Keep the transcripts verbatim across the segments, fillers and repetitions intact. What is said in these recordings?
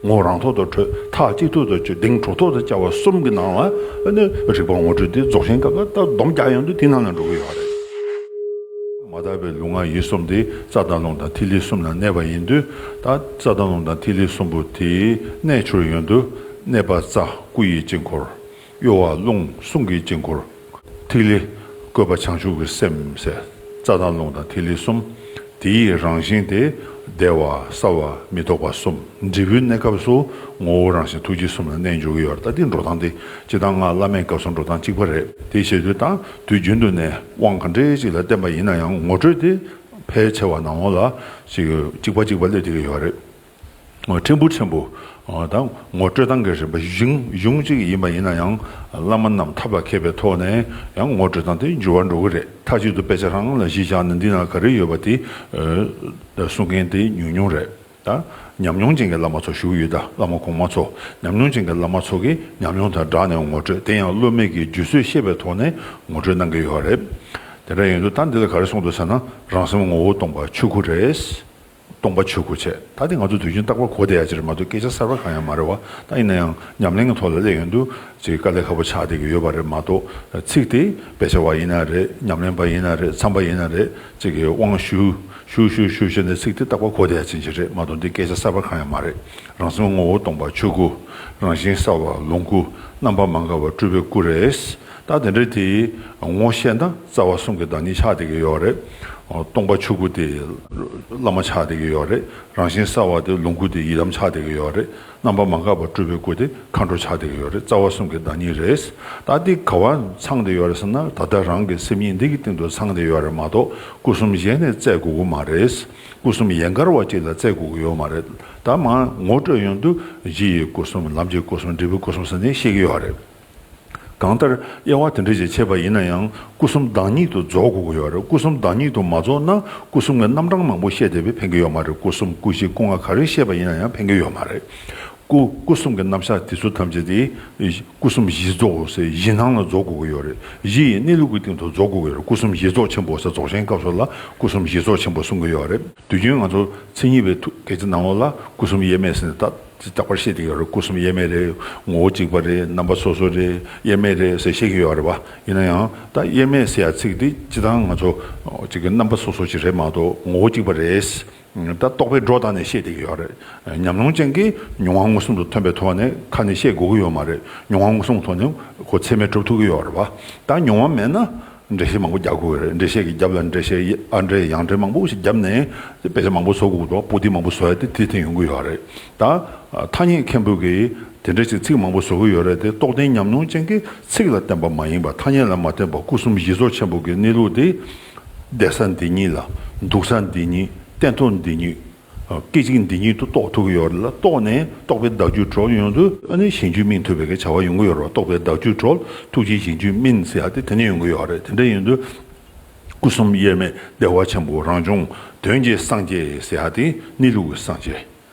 ངོ་རང་ཐོག་ཏུ་འཕྲོད། ཐག་གཅིག་ཐོག་ཏུ་ཆོད། གདེང་གྲོལ་ཐོག་ཏུ་བཅའ་བ་གསུམ་གྱི་ནང་ལ་ཨ་ནི་རིག་པ་ངོ་སྤྲོད་དེ་རྫོགས་ཆེན་སྐབས་ལ་ད་སྡོམ་རྒྱག་ཡོང་དུས་དེ་ནང་ལ་འགྲོ་གི་ཡོད་རེད། མ་དག་པའི་ལུས་ངག་ཡིད་གསུམ་དེ་རྩ་དང་རླུང་དང་ཐིག་ལེ་གསུམ་ལ་གནས་པ་ཡིན་དུས། ད་རྩ་དང་རླུང་དང་ཐིག་ལེ་གསུམ་པོ་དེ་གནས་གྱུར་ཡོང་དུས། གནས་པ་རྩ་སྐུ་ཡི་དཀྱིལ་འཁོར། གཡོ་བ་རླུང་གསུང་གི་དཀྱིལ་འཁོར། ཐིག་ལེ་བཀོད་པ་བྱང་ཆུབ་ཀྱི་སེམས་ཟེར། རྩ་དང་རླུང་དང་ཐིག་ལེ་གསུམ། དེའི་རང་བཞིན་དེ་བདེ་བ་གསལ་བ་མི་རྟོག་པ་གསུམ། འབྲས་བུའི་གནས་སྐབས་སུ་ངོ་བོ་རང་བཞིན་ཐུགས་རྗེ་གསུམ་ལ་གནས་འགྱུར་གྱི་ཡོད་རེད། ད་འདི་འགྲོ་སྟངས་དེ་སྤྱིར་བཏང་ང་བླ་མའི་སྐབས་སུ་འགྲོ་སྟངས་གཅིག་པ་རེད། དེ་བྱེད་དུས་ད་དུས་རྒྱུན་དུ་ནས་དབང་ག་འདྲའི་ཅིག་ལ་བསྟེན་པ་ཡིན་ན་ཡང་ངོ་སྤྲོད་དེ་ཕལ་ཆེ་བ་ནང་ལོགས་ལ་ཅིག་གཅིག་པ་གཅིག་པ་སླེབས་བསྡད་ཀྱི་ཡོད་རེད། ཕྲན་བུ་ཕྲན་བུ། ད་ངོ་སྤྲོད་སྟངས་ཀྱི་རིམ་པ་གཞུང་གཞུང་གཅིག་ཡིན་པ་ཡིན་ན་ཡང་། བླ་མ་རྣམས་ཐབས་ལ་མཁས་པའི་ཐོག་ནས་ཡང་ངོ་སྤྲོད་སྟངས་དེ་འགྱུར་བ་འགྲོ་གི་རེད། མཐའ་གཅིག་ཏུ་དཔེ་ཆ་རང་ལ་གཞི་བཞག་ནས་འདི་ན་ག་རེ་ཡོད་པ་དེ་གསུང་མཁན་དེ་ཉུང་ཉུང་རེད། ད་ཉམས་མྱོང་ཅན་གྱི་བླ་མ་ཚོ་བཞུགས་ཡོད། ད་བླ་མ་གོང་མ་ཚོ། ཉམས་མྱོང་ཅན་གྱི་བླ་མ་ཚོ་གིས་ཉམས་མྱོང་དང་སྦྲགས་ནས་ངོ་སྤྲོད། དེ་ཡང་སློབ་མའི་གི་རྒྱུད་ཚོད་ཤེས་པའི་ཐོག་ནས་ངོ་སྤྲོད་གནང་གི་ཡོད་རེད། དེ་འདྲ་ཡིན་དུས་ད་འདི་ལ་ག་རེ་གསུངས་འདུག་ཟེར་ན། རང་སེམས་ངོ་བོ་སྟོང་པ་ཆོས་སྐུ་རེད། སྟོང་པ་ཆོས་སྐུ་བྱས། ད་དེ་ང་ཚོ་དུས་རྒྱུན་རྟག་པར་གོ་བསྡད་ཡ་ཅིག་རེད་མ་གཏོགས་སྐད་ཆ་གསར་པ་གང་ཡང་མ་རེད་བ། ད་ཡིན་ན་ཡང་ཉམས་ལེན་གྱི་ཐོག་ལ་སླེབས་ཡོང་དུས་ཅིག་དཀའ་ལས་ཁག་པོ་ཆགས་བསྡད་ཀྱི་ཡོད་པ་རེད་མ་གཏོགས། ཚིག་དེ་དཔེ་ཆ་བ་ཡིན་ན་རེད། ཉམས་ལེན་པ་ཡིན་ན་རེད། མཚམས་པ་ཡིན་ན་རེད། ཅིག་གི་དབང་ཞུ་ཞུ་ཞུ་ཞུ་ཞུ་ནས་ཚིག་དེ་རྟག་པར་གོ་བསྡད་ཡ་ཅིག་རེད་མ་གཏོགས་འདི་སྐད་ཆ་གསར་པ་གང་ཡང་མ་རེད། རང་སེམས་ངོ་བོ་སྟོང་པ་ཆོས་སྐུ། རང་བཞིན་གསལ་བ་ལོངས་སྐུ། རྣམ་པ་མ་འགགས་པ་སྤྲུལ་པའི་སྐུ་རེད། ད་དེ་འདྲའི་དེ་ངོ་ཤེས་ན་རྩ་བ་གསུམ་གྱི་བདག་ཉིད་ཆགས་བསྡད་ཀྱི་ཡོད་རེད། སྟོང་པ་ཆོས་སྐུ་དེ་བླ་མ་ཆགས་བསྡད་ཀྱི་ཡོད་རེད། རང་བཞིན་གསལ་བ་དེ་ལོངས་སྐུ་དེ་ཡི་དམ་ཆགས་བསྡད་ཀྱི་ཡོད་རེད། རྣམ་པ་མ་འགགས་པ་སྤྲུལ་པའི་སྐུ་དེ་མཁའ་འགྲོ་ཆགས་བསྡད་ཀྱི་ཡོད་རེད། རྩ་བ་གསུམ་གྱི་བདག་ཉིད་རེད། ད་འདི་ག་བ་ཚང་བསྡད་ཡོད་རེད་ཟེར་ན། ད་ལྟ་རང་གི་སེམས་ཉིད་འདི་གི་སྟེང་དུ་ཚང་བསྡད་ཡོད་རེད་མ་གཏོགས་སྐུ་གསུམ་གཞན་ནས་བཙལ་དགོས་ཀྱི་མ་རེད། སྐུ་གསུམ་ཡན་གར་བ་གཅིག་ལ་བཙལ་དགོས་ཀྱི་ཡོད་མ་རེད། ད་མར་ངོ་སྤྲོད་ཡོང་དུས་གཞི་ཡི་སྐུ་གསུམ། ལམ་གྱི་སྐུ་གསུམ། འབྲས་བུའི་སྐུ་གསུམ་ཟེར་ནས་བཤད་ཀྱི་ཡོད་རེད། གང་ལྟར་དབྱེ་བ་དེ་འདྲ་ཞིག་ཕྱེ་བ་ཡིན་ན་ཡང་སྐུ་གསུམ་བདག་ཉིད་དུ་རྫོགས་དགོས་ཀྱི་ཡོད་རེད། སྐུ་གསུམ་བདག་ཉིད་དུ་མ་རྫོགས་ན་སྐུ་གསུམ་གྱི་རྣམ་གྲངས་མང་པོ་བཤད་བསྡད་པས་ཕན་གྱི་ཡོད་མ་རེད། སྐུ་གསུམ་སྐུ་བཞི་སྐུ་ལྔ་ག་རེ་བཤད་པ་ཡིན་ན་ཡང་ཕན་གྱི་ཡོད་མ་རེད། སྐུ་སྐུ་གསུམ་གྱི་རྣམ་གཞག་དེ་ཚོ་ཐམས་ཅད་དེ་སྐུ་གསུམ་གཞི་རྫོགས་ཟེར་གཞི་སྣང་ལ་རྫོགས་དགོས་ཀྱི་ཡོད་རེད། གཞི་ཡི་གནས་ལུགས་ཀྱི་སྟེང་དུ་རྫོགས་དགོས་ཀྱི་ཡོད་རེད། སྐུ་གསུམ་གཞི་རྫོགས་ཆེན་པོ་ཟེར་རྫོགས་ཆེན་སྐབས་སུ་ལ་སྐུ་གསུམ་གཞི་རྫོགས་ཆེན་པོ་གསུང་གི་ཡོད་རེད། དུས་རྒྱུན་ང་ཚོ་མཚན་ཉིད་པའི་ཐུགས་སྐད་ཆ་ནང་ལོགས་ལ་སྐུ་གསུམ་དབྱེར་མེད་ཟེར་ནས་ད་རྟག་པར་བཤད་བསྡད་ཀྱི་ཡོད་རེད། སྐུ་གསུམ་དབྱེར་མེད་རེད། ངོ་བོ་གཅིག་པ་རེད། རྣམ་པ་སོ་སོ་རེད། དབྱེར་མེད་རེད་ཟེར་བཤད་ཀྱི་ཡོད་རེད་བ། ཡིན་ན་ཡང་ད་དབྱེར་མེད་ཟེར་ཡ་ཚིག་འདི་སྤྱིར་བཏང་ང་ཚོ་གཅིག་གི་རྣམ་པ་སོ་སོ་ཅིག་རེད་མ་གཏོགས་ངོ་བོ་གཅིག་པ་རེད། ད་རྟོག་པས་སྒྲོ་བཏགས་ནས་བཤད་བསྡད་ཀྱི་ཡོད་རེད། ཉམས་མྱོང་ཅན་གྱིས་མྱོང་བ་མངོན་སུམ་དུ་ཐོན་པའི་ཐོག་ནས་ཁ་ནས་བཤད་དགོས་ཀྱི་ཡོད་མ་རེད། མྱོང་བ་མངོན་སུམ་ཐོག་ནས་ཁོ་ཚད་མས་གྲུབ་ཐུབ་ཀྱི་ཡོད་རེད་བ། ད་མྱོང་བ་མེད་ན། འགྲེལ་བཤད་མང་པོ་རྒྱག་དགོས་ཀྱི་རེད། འགྲེལ་བཤད་ཀྱི་རྒྱབ་ལ་འགྲེལ་བཤད་ཨ་འགྲེལ་ཡང་འགྲེལ་མང་པོ་ཞིག་བརྒྱབ་ནས་དཔེ་ཆ་མང་པོ་བཟོ་དགོས་འདུག་པོ་ཏི་མང་པོ་བཟོ་ཡ་དེ་དེ་དེ་ཡོང་གི་ཡོད་རེད། ད་ཐ་སྙད་མཁན་པོ་གིས་དེ་འདྲ་ཞིག་ཚིག་མང་པོ་བཟོ་གི་ཡོད་རེད་དེ། རྟོགས་ལྡན་ཉམས་མྱོང་ཅན་གྱིས་ཚིག་ལ་བརྟེན་པ་མ་ཡིན་པ་ཐ་སྙད་ལ་མ་བརྟེན་པ་སྐུ་གསུམ་གཞི་རྫོགས་ཆེན་པོ་གི་གནས་ལུགས་དེ་བསྡད་ས་འདི་ཉིད་ལ། འདུག་ས་འདི་ཉིད། སྟན་ཐོག་འདི་ཉིད། སྐད་ཅིག་འདི་ཉིད་དུ་རྟོགས་ཐུབ་ཀྱི་ཡོད་རེད་ལ། རྟོགས་ནས་རྟོགས་པའི་བདག་རྒྱུད་གྲོལ་ཡོང་དུས་ཨ་ནི་གཞན་རྒྱུད་སྨིན་ཐུབ་པའི་གི་བྱ་བ་ཡོང་གི་ཡོད་རེད། རྟོགས་པའི་བདག་རྒྱུད་གྲོལ། ཐུགས་རྗེའི་གཞན་རྒྱུད་སྨིན་ཟེར་ཡ་དེ་དེ་ནས་ཡོང་གི་ཡོད་རེད། དེ་འདྲ་ཡིན་དུས་སྐུ་གསུམ་དབྱེར་མེད་བདེ་བ་ཆེན་པོ་རང་བྱུང་དོན་གྱི་སངས་རྒྱས་ཟེར་ཡ་དེ་གནས་ལུགས་ཀྱི་སངས་རྒྱས།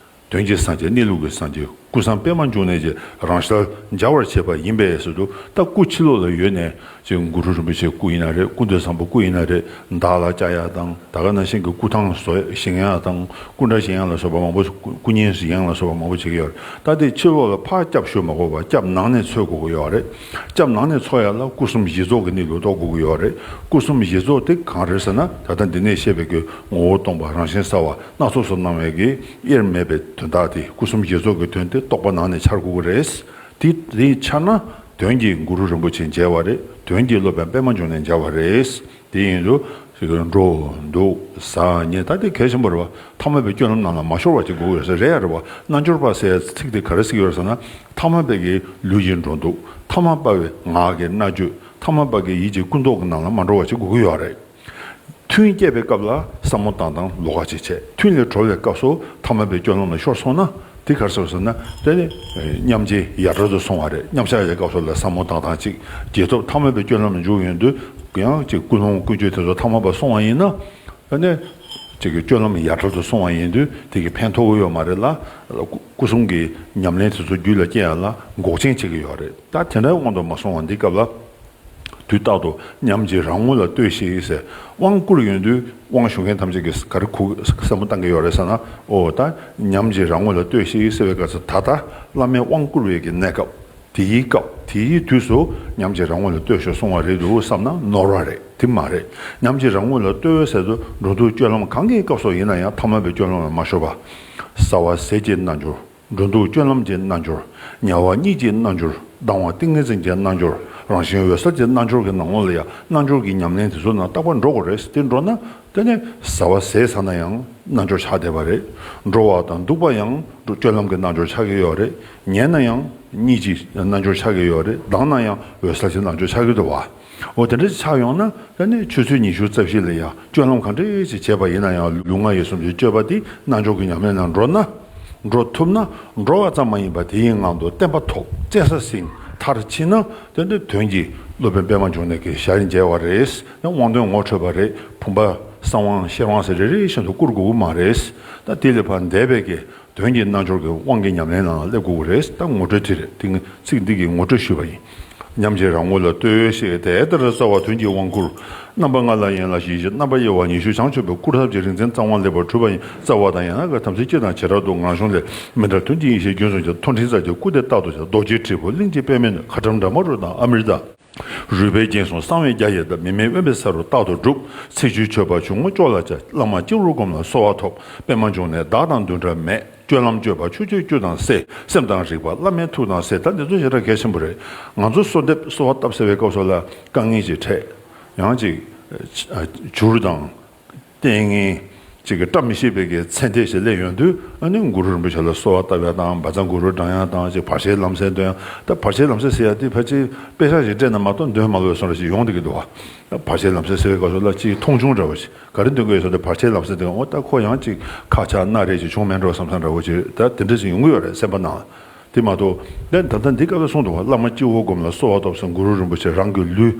དོན་གྱི་སངས་རྒྱས། གནས་ལུགས་ཀྱི་སངས་རྒྱས། ཀུན་བཟང་པདྨ་འབྱུང་གནས་ཀྱི་རང་ཞལ་མཇལ་བར་བྱེད་པ་ཡིན་པས་ཟེར་དུས། ད་སྐུ་ཕྱི་ལོགས་ལ་ཡོད་ནས་ཅིག་གུ་རུ་རིན་པོ་ཆེའི་སྐུ་ཡིན་ན་རེད། ཀུན་ཏུ་བཟང་པོའི་སྐུ་ཡིན་ན་རེད། བདག་ལ་བཅའ་ཡ་དང་། ད་ག་ནང་བཞིན་གྱི་སྐུ་ཐང་བཞེངས་ཡ་དང་། སྐུ་འདྲ་བཞེངས་ཡ་ལ་སོགས་པ་མང་པོ། སྐུ་བརྙན་བཞེངས་ཡ་ལ་སོགས་པ་མང་པོ་བྱེད་ཀྱི་ཡོད་རེད། ད་དེ་ཕྱི་ལོགས་ལ་ཕར་སྐྱབས་ཞུ་མ་དགོས་པར་སྐྱབས་ནང་ནས་འཚོལ་དགོས་ཀྱི་ཡོད་རེད། སྐྱབས་ནང་ནས་འཚོལ་ཡ་ལ་སྐུ་གསུམ་གཞི་རྫོགས་ཀྱི་གནས་ལུགས་རྟོགས་དགོས་ཀྱི་ཡོད་རེད། སྐུ་གསུམ་གཞི་རྫོགས་དེ་གང་རེད་ཟེར་ན། ད་ལྟ་འདི་ནས་བཤད་པའི་གི་ངོ་བོ་སྟོང་པ་རང་བཞིན་གསལ་བ་སྣ་ཚོགས་སུ་སྣང་བའི་གི་དབྱེར་མེད་པའི་དོན་དག་དེ། སྐུ་གསུམ་གཞི་རྫོགས་ཀྱི་དོན་དེ་རྟོགས་པ་ནང་ནས་འཆར་དགོས་ཀྱི་རེད། དེ་དེ་འཆར་ན་དོན་གྱིས་གུ་རུ་རིན་པོ་ཆེ་མཇལ་བ་རེད། དོན་གྱིས་སློབ་དཔོན་པདྨ་འབྱུང་གནས་མཇལ་བ་རེད། དེ་ཡིན་དུས་འགྲོ་འདུག་ཟ་ཉལ་ད་དེ་གལ་ཆེན་པོ་རེད་བ། ཐ་མལ་པའི་སྤྱོད་ལམ་ནང་ལ་མ་ཤོར་བ་ཅིག་དགོས་ཀྱི་ཡོད་ས་རེད་ཡ་རེད་བ། རྣལ་འབྱོར་པ་ཟེར་ཚིག་དེ་ག་རེ་ཟེར་གྱི་ཡོད་རེད་ཟེར་ན། ཐ་མལ་པའི་གི་ལུས་ཀྱི་འགྲོ་འདུག་ཐ་མལ་པ་བའི་ངག་གི་སྨྲ་བརྗོད། ཐ་མལ་པ་གི་ཡིད་ཀྱི་ཀུན་རྟོག་གི་ནང་ལ་མ་འགྲོ་བ་ཅིག་དགོས་ཀྱི་ཡོད་རེད། ཐུན་བསྐྱེད་པའི་སྐབས་ལ་བསམ་བློ་བཏང་སྟངས་ལོགས་ཀ་ཅིག་བྱས། ཐུན་ལས་གྲོལ་བའི་སྐབས་སུ་ཐ་མལ་པའི་སྤྱོད་ལམ་ལ་ཤོར་སོང་ན་དེ་ག་རེ་ཟེར་ཟེར་ན། དེ་ནི་མཉམ་རྗེས་ཡ་བྲལ་དུ་སོང་བ་རེད། མཉམ་གཞག་གི་སྐབས་སུ་ལ་བསམ་བློ་བཏང་སྟངས་ཅིག་རྗེས་ཐོབ་ཐ་མལ་པའི་སྤྱོད་ལམ་ལ་འཇུག་ཡོང་དུས་ཡང་ཅིག་ཀུན་སློང་ཀུན་སྤྱོད་དེ་ཚོ་ཐ་མལ་པ་སོང་བ་ཡིན་ན། དེ་ནི་ཅིག་གི་སྤྱོད་ལམ་ཡ་བྲལ་དུ་སོང་བ་ཡིན་དུས་དེ་གི་ཕན་ཐོགས་ཀྱི་ཡོད་མ་རེད་ལ། སྐུ་གསུམ་གྱི་ཉམས་ལེན་དེ་ཚོ་རྒྱུད་ལ་སྐྱེ་ཡ་ལ་འགོག་རྐྱེན་བྱེད་ཀྱི་ཡོད་རེད། ད་དེ་འདྲའི་དབང་དུ་མ་སོང་བ་འདི་སྐབས་ལ། དུས་རྟག་ཏུ་ཉམས་ཀྱིས་རང་ངོ་ལ་ལྟོས་ཤིག་ཟེར། དབང་བསྐུར་ཡོང་དུས་དབང་ཞུ་མཁན་ཐམས་ཅད་ཀྱིས་ག་རེ་གུ་བསམ་བློ་བཏང་གི་ཡོད་རེད་ཟེར་ན། ཨོ་ད་ཉམས་ཀྱིས་རང་ངོ་ལ་ལྟོས་ཤིག་ཟེར་བའི་སྐབས་སུ་ད་ལྟ་བླ་མས་དབང་བསྐུར་བའི་གི་གནས་སྐབས། དེའི་སྐབས་དེའི་དུས་སུ་ཉམས་ཀྱིས་རང་ངོ་ལ་ལྟོས་ཤིག་གསུང་བ་རེད་འདུག་བསམ་ན་ནོར་བ་རེད། དེ་མ་རེད། ཉམས་ཀྱིས་རང་ངོ་ལ་ལྟོས་ཟེར་དུས་འགྲོ་འདུག་སྤྱོད་ལམ་གང་གི་སྐབས་སུ་ཡིན་ན་ཡང་ཐ་མལ་པའི་སྤྱོད་ལམ་ལ་མ་ཞུགས་པ། བཟའ་བ་ཟས་ཀྱི་རྣལ་འབྱོར། འགྲོ་འདུག་སྤྱོད་ལམ་གྱི་རྣལ་འབྱོར། ཉལ་བ་གཉིད་ཀྱི་རྣལ་འབྱོར། ལྡང་བ་ཏིང་ངེ་འཛིན་གྱི་རྣལ་འབྱོར། རང་བཞིན་འོད་གསལ་གྱི་རྣལ་འབྱོར་གྱི་ནང་ལོགས་ལ་ཡང་རྣལ་འབྱོར་གྱི་ཉམས་ལེན་དེ་ཚོ་ནང་རྟག་པར་འགྲོ་དགོས་རེད། དེ་འགྲོ་ན་དེ་ནས་བཟའ་བ་ཟས་ཟ་ན་ཡང་རྣལ་འབྱོར་ཆགས་བསྡད་པ་རེད། འགྲོ་བ་དང་འདུག་པ་ཡང་སྤྱོད་ལམ་གྱི་རྣལ་འབྱོར་ཆགས་ཀྱི་ཡོད་རེད། ཉལ་ན་ཡང་གཉིད་ཀྱི་རྣལ་འབྱོར་ཆགས་ཀྱི་ཡོད་རེད། ལྡང་ན་ཡང་འོད་གསལ་གྱི་རྣལ་འབྱོར་ཆགས་ཀྱི་འདུག་བ། འོ་དེ་འདྲ་ཆགས་ཡོང་ན་ད་ནི་ཆུ་ཚོད་ཉི་ཤུ་རྩ་བཞི་ལ་ཡང་སྤྱོད་ལམ་གང་འདྲ་ཞིག་བྱས་པ་ཡིན་ན་ཡང་ལུས་ངག་ཡིད་གསུམ་གྱི་སྤྱོད་པ་དེ་རྣལ་འབྱོར་གྱི་ཉམས་ལེན་ནང་འགྲོ་ན། འགྲོ་ཐུབ་ན། འགྲོ་བ་ཙམ་མ་ཡིན་པར་དེ་ཡི་ངང་དུ་བརྟན་པ་ཐོབ། བཙན་ས་ཟིན། མཐར་ཕྱིན་ན་དེ་འདྲའི་དོན་གྱི་སློབ་དཔོན་པད་མ་འབྱུང་གནས་ཀྱི་ཞལ་མཇལ་བ་རེད། དབང་དོན་ངོ་འཕྲོད་པ་རེད། བུམ་པ་གསང་དབང་ཤེར་དབང་ཟེར་རེ་རེ་བཞིན་དུ་བསྐུར་དགོས་ཀྱི་མ་རེད། ད་དེ་ལས་ཕར་འདས་པའི་གི་དོན་གྱི་རྣལ་འབྱོར་གྱི་དབང་གི་ཉམས་ལེན་ནང་སླེབས་དགོས་ཀྱི་རེད། ད་ངོ་སྤྲོད་དེ་རེད། དེ་ངས་ཚིག་འདི་གི་ངོ་སྤྲོད་ཞུས་པ་ཡིན། ཉམས་ཀྱིས་རང་ངོ་ལ་ལྟོས་ཤིག་དེ་ལྟར་རྩ་བ་དོན་གྱི་དབང་བསྐུར། རྣམ་པ་ལྔ་ལ་ཡན་ལག་བཞི་བཞི། རྣམ་པ་དབྱེ་བ་ཉི་ཤུ་བྱང་ཆུབ་པའི་སྐུར་ཐབས་ཀྱི་རིག་འཛིན་རྩ་དབང་ལེགས་པར་གྲུབ་པ་ཡིན། རྩ་བ་དང་ཡན་ལག་གི་དམ་ཚིག་སྤྱི་དང་བྱེ་བྲག་ཏུ་ངང་གཞུང་ལས། མི་འདའ་དོན་གྱི་ཡེ་ཤེས་རྒྱུན་སྲུང་ཞིང་། མཐོ་འབྲིང་རྩ་གཅིག་སྐུ་དེ་རྟག་ཏུ་བྱ། རྡོ་རྗེ་དྲིལ་བུ་གླིང་རྗེ་པདྨའི་སྣེ། ཁ་ཊྭཱཾ་ཌྷརྨ་རུ་དང་ཨ་མྲྀ་ཏ། རུས་སྦལ་རྒྱན་གསུམ་གསང་བའི་རྒྱ་ཡི་མདའ། མི་མེད་དབེན་པའི་ས་རུ་རྟག་ཏུ་སྒྲུབ། ཚེ་ཆུའི་མཆོད་པ་ཆུ་ངོ་ཅོག་ལ་བྱ། བླ་མ་སྤྱི་བོར་བསྒོམས་ལ་གསོལ་བ་ཐོབ། པདྨ་འབྱུང་གནས་བདག་དང་འདུན་གྲལ་མེད། སྤྱོད་ལམ་སྤྱོད་པ་ཆོས་སྤྱོད་བཅུ་དང་བསྲེ། སེམས་དང་རིག་པ་བླ་མའི་ཐུགས་དང་བསྲེ། ད་འདི་ཚོ་ཞེ་དྲག་གལ་ཆེན་པོ་རེད། ང་ཚོ་གསོལ་འདེབས་གསོལ་བ་བཏབ་ཟེར་བའི་སྐབས་སུ་ལ་དཀའ་ངལ་ཅིག་འཕྲད། ཡང་ཅིག་ཨ་བྱུར་དང་། ལྟས་ངན། ཅིག་གི་བཀྲ་མི་ཤིས་པའི་གི་མཚན་ཐོས་ཤིག་སླེབས་ཡོང་དུས། ཨ་ནི་གུ་རུ་རིན་པོ་ཆེ་ལ་གསོལ་བ་བཏབ་ཡ་དང་། བཛྲ་གུ་རུ་བགྲང་ཡ་དང་། ཅིག་བར་ཆད་ལམ་སེལ་འདོན་ཡ། ད་བར་ཆད་ལམ་སེལ་ཟེར་ཡ་དེ་ཕལ་ཆེར་དཔེ་ཆ་ཞིག་སྤྲད་ན་མ་གཏོགས་འདོན་མ་ལོས་བཟོ་འདྲ་ཞིག་ཡོང་བསྡད་ཀྱི་འདུག་བ། ད་བར་ཆད་ལམ་སེལ་ཟེར་བའི་སྐབས་སུ་ལ་ཅིག་མཐོང་ཆུང་འདྲ་བོ་ཞིག་ག་རེ་འདོན་གྱི་ཡོད་ཟེར་དུས་བར་ཆད་ལམ་སེལ་འདོན། འོ་ད་ཁོ་ཡང་ཅིག་ཁག་ཆགས་སྣ་རལ་ཅིག་བྱུང་མེད་འགྲོ་བསམ་བསམ་འདྲ་བོ་ཅིག་ད་དེ་འདྲ་ཞིག་ཡོང་གི་ཡོད་རེད། སེམས་པ་ནང་ལ། དེ་མ་གཏོགས་ད་ད་ལྟ་འདི་སྐབས་ལ་གསུངས་འདུག་བ། བླ་མ་སྤྱི་བོར་བསྒོམས་ལ་གསོལ་བ་ཐོབ་ཟེར། གུ་རུ་རིན་པོ་ཆེ་རང་གི་ལུས་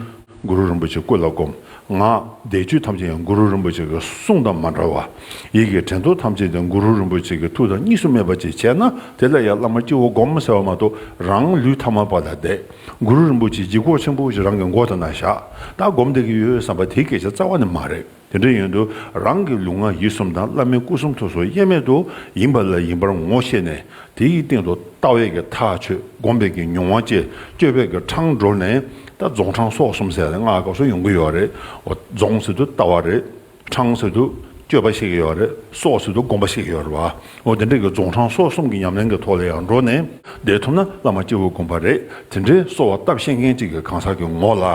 གུ་རུ་རིན་པོ་ཆེ་སྐུ་ལ་བསྒོམ། ངག་བཟླས་བརྗོད་ཐམས་ཅད་ཡང་གུ་རུ་རིན་པོ་ཆེ་གི་གསུང་དང་མ་འབྲལ་བ། ཡིད་ཀྱི་དྲན་རྟོག་ཐམས་ཅད་དེ་གུ་རུ་རིན་པོ་ཆེ་གི་ཐུགས་དང་གཉིས་སུ་མེད་པ་ཅིག་བྱས་ན། དེ་ལ་ཡང་བླ་མ་སྤྱི་བོར་བསྒོམ་ཟེར་བ་མ་གཏོགས་རང་ལུས་ཐ་མལ་པ་ལ་བསྡད། གུ་རུ་རིན་པོ་ཆེ་ལྗིད་ཁོག་ཆེན་པོ་ཞིག་རང་གི་མགོ་དེ་ན་བཞག་ད་སྒོམ་བསྡད་ཀྱི་ཡོད་བསམ་པ་དེའི་སྐད་ཆ་རྩ་བ་ནས་མ་རེད། དེ་འདྲ་ཡིན་དུས་རང་གི་ལུས་ངག་ཡིད་གསུམ་དང་བླ་མའི་སྐུ་གསུང་ཐུགས་སུ་དབྱེར་མེད་དུ་ཡིན་པ་ལ་ཡིན་པར་ངོ་ཤེས་ནས། དེ་ཡི་སྟེང་དུ་ལྟ་བའི་གི་ཐག་ཆོད། སྒོམ་པའི་གི་མྱོང་བ་སྐྱེ། སྤྱོད་པའི་གི་འཕྲང་གྲོལ་ནས། ད་རྫོགས་འཕྲང་སོགས་གསུམ་ཟེར་ནས་སྔགས་སྐབས་སུ་ཡོང་གི་ཡོད་རེད། འོ་རྫོགས་ཟེར་དུས་ལྟ་བ་རེད། འཕྲང་ཟེར་དུས་སྤྱོད་པ་ཤེས་ཀྱི་ཡོད་རེད། སོགས་ཟེར་དུས་སྒོམ་པ་ཤེས་ཀྱི་ཡོད་རེད་བ། འོ་དེ་འདྲའི་གི་རྫོགས་འཕྲང་སོགས་གསུམ་གྱི་ཉམས་ལེན་གྱི་ཐོག་ལ་ཡང་འགྲོ་ནས་བསྡད་ཐུབ་ན་བླ་མ་སྤྱི་བོར་བསྒོམ་པ་རེད། དེ་འདྲའི་གསོལ་བ་བཏབ་ཤེས་མཁན་ཅིག་གི་གང་ཟག་གི་ངོ་ལ།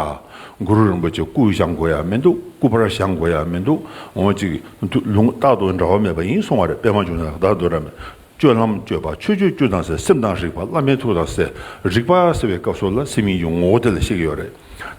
གུ་རུ་རིན་པོ་ཆེ་སྐུ་བཞེངས་དགོས་ཡ་མི་འདུག་སྐུ་པར་བཞེངས་དགོས་ཡ་མི་འདུག་འོ་ཅིག་ལུང་རྟག་ཏུ་འབྲལ་བ་མེད་པ་ཡིན་གསུང་བ་རེད། པད་མ་འབྱུང་གནས་ལ་བདག་འདུན་གྲལ་མེད། སྤྱོད་ལམ་སྤྱོད་པ་ཆོས་སྤྱོད་བཅུ་དང་བསྲེ། སེམས་དང་རིག་པ་བླ་མའི་ཐུགས་དང་བསྲེ། རིག་པ་ཟེར་བའི་སྐབས་སུ་ལ་སེམས་ཉིད་ཀྱི་ངོ་བོ་དེ་ལ་བཤད་ཀྱི་ཡོད་རེད།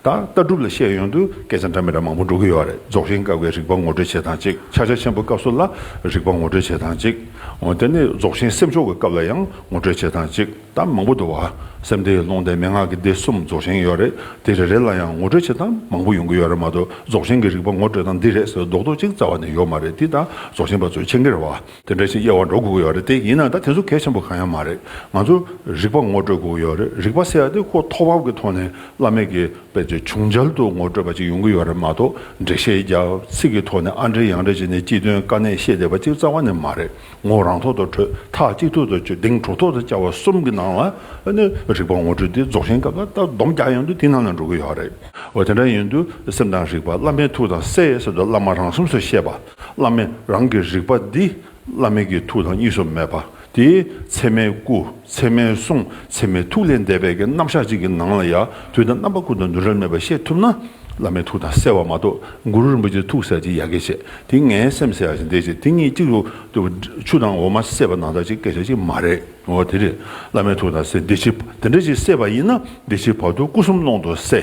ད་ལྟ་གྲུབ་ལ་བཤད་ཡོང་དུས་སྐད་ཆ་འདྲ་མི་འདྲ་མང་པོ་འགྲོ་གི་ཡོད་རེད། རྫོགས་ཆེན་སྐབས་ཀྱི་རིག་པ་ངོ་སྤྲོད་བྱེད་སྟངས་གཅིག་ཕྱག་རྒྱ་ཆེན་པོའི་སྐབས་སུ་ལ་རིག་པ་ངོ་སྤྲོད་བྱེད་སྟངས་གཅིག་འོ་དེ་ནས་རྫོགས་ཆེན་སེམས་མཆོག་གི་སྐབས་ལ་ཡང་ངོ་སྤྲོད་བྱེད་སྟངས་གཅིག་ད་མང་པོ་འདུག་བ། སེམས་སྡེ་ཡི་ཀློང་སྡེ་མན་ངག་གི་སྡེ་གསུམ་རྫོགས་ཆེན་ཡོད་རེད། དེ་རེ་རེ་ལ་ཡང་ངོ་སྤྲོད་བྱེད་སྟངས་མང་པོ་ཡོང་གི་ཡོད་རེད་མ་གཏོགས། རྫོགས་ཆེན་གྱི་རིག་པ་ངོ་སྤྲོད་སྟངས་འདི་རེད་ཟེར་རྡོག་རྡོག་གཅིག་རྩ་བ་ནས་ཡོད་མ་རེད། འདི་ད་རྫོགས་ཆེན་པ་ཚོས་མཁྱེན་གྱི་རེད་བ། དེ་འདྲ་ཞིག་དབྱེ་བ་འགྲོ་དགོས་ཀྱི་ཡོད་རེད། དེ་ཡིན་ན་ད་དེ་ཚོ་གལ་ཆེན་པོ་གང་ཡང་མ་རེད། ང་ཚོ་རིག་པ་ངོ་སྤྲོད་དགོས་ཀྱི་ཡོད་རེད། རིག་པ་ཟེར་ཡ་དེ་ཁོ་ཐོག་བབས་ཀྱི་ཐོག་ནས་བླ་མེད་ཀྱི་དཔེ་ཆ་བྱུང་རྒྱལ་དུ་ངོ་སྤྲོད་པ་ཅིག་ཡོང་གི་ཡོད་རེད་མ་གཏོགས། འགྲེལ་བཤད་རྒྱབ། ཚིག་གི་ཐོག་ནས་ཨ་འགྲེལ་ཡང་འགྲེལ་བྱས་ནས་སྤྱི་དོན་དཀའ་གནད་བཤད་བསྡད་པ་ཅིག་རྩ་བ་ནས་མ་རེད། ངོ་རང་ཐོག་ཏུ་འཕྲོད། ཐག་གཅིག་ཐོག་ཏུ་ཆོད། གདེང་གྲོགས་ཐོག་ཏུ་བཅའ་བ་གསུམ་གྱི་ནང་ལ་ནི་རིག་པ་ངོ་སྤྲོད་དེ་རྫོགས་ཆེན་སྐབས་ལ་ད་སྡོམ་རྒྱག་ཡོང་དུས་དེ་ནང་ལ་འགྲོ་གི་ཡོད་རེད། འོ་དེ་འདྲ་ཡིན་དུས་སེམས་དང་རིག་པ་བླ་མའི་ཐུགས་དང་བསྲེ་ཟེར་དུས་བླ་མ་རང་གསུངས་སུ་བཤད་པ། བླ་མས་རང་གི་རིག་པ་འདི་བླ་མེད་ཀྱི་ཐུགས་དང་གཉིས་སུ་མེད་པ། དེའི་ཚད་མའི་སྐུ། ཚད་མའི་གསུང་། ཚད་མའི་ཐུགས་ལས་འདས་པའི་གི་རྣམ་གཞག་ཅིག་གི་ནང་ལ་ཡང་དུས་དང་རྣམ་པ་ཀུན་ཏུ་འདུ་འབྲལ་མེད་པར་ཤེས་ཐུབ་ན། བླ་མའི་ཐུགས་དང་བསྲེ་བ་མ་གཏོགས་གུ་རུ་རིན་པོ་ཆེའི་ཐུགས་ཟེར་ཅིག་ཡ་གི་བྱེད། དེ་ངའི་སེམས་ཟེར་ཡ་ཞིག་འདས་ཅིག་དེ་གཉིས་གཅིག་ཏུ་ཆུ་དང་འོ་མ་བསྲེས་པ་ནང་ལྟར་ཅིག་སྐད་ཆ་ཅིག་མ་རེད། འོ་དེ་རེད། བླ་མའི་ཐུགས་དང་བསྲེ། འདི་ཕྱི་དེ་འདྲ་ཞིག་བསྲེས་པ་ཡིན་ན་འདི་ཕྱི་བར་དུ་སྐུ་གསུམ་ཀློང་དུ་བསྲེ།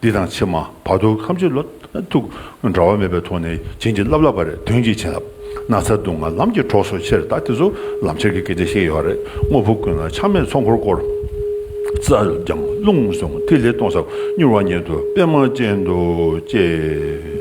འདི་དང་ཕྱི་མ་བར་དོ་ཐམས་ཅད་ལ་ཐུགས་འབྲལ་བ་མེད་པའི་ཐོག་ནས་བྱིན་གྱིས་བརླབས་བརླབས་པ་རེད། དོན་གྱི་བྱིན་རླབས། ན་ཚ་སྡུག་བསྔལ་ལམ་གྱི་གྲོགས་སུ་ཁྱེར། ད་དེ་ཚོ་ལམ་ཁྱེར་གྱི་སྐད་ཆ་བཤད་ཡོད་རེད། དངོས་པོ་ཀུན་ལ་ཆགས་མེད་ཚོགས་འཁོར་བསྐོར། རྩལ་སྦྱངས་རླུང་བཟུང་ཐིག་ལེ་སྟོང་ཟབ། མྱུར་བ་ཉིད་དུ་པདྨ་ཅན་དུ་སྐྱེ།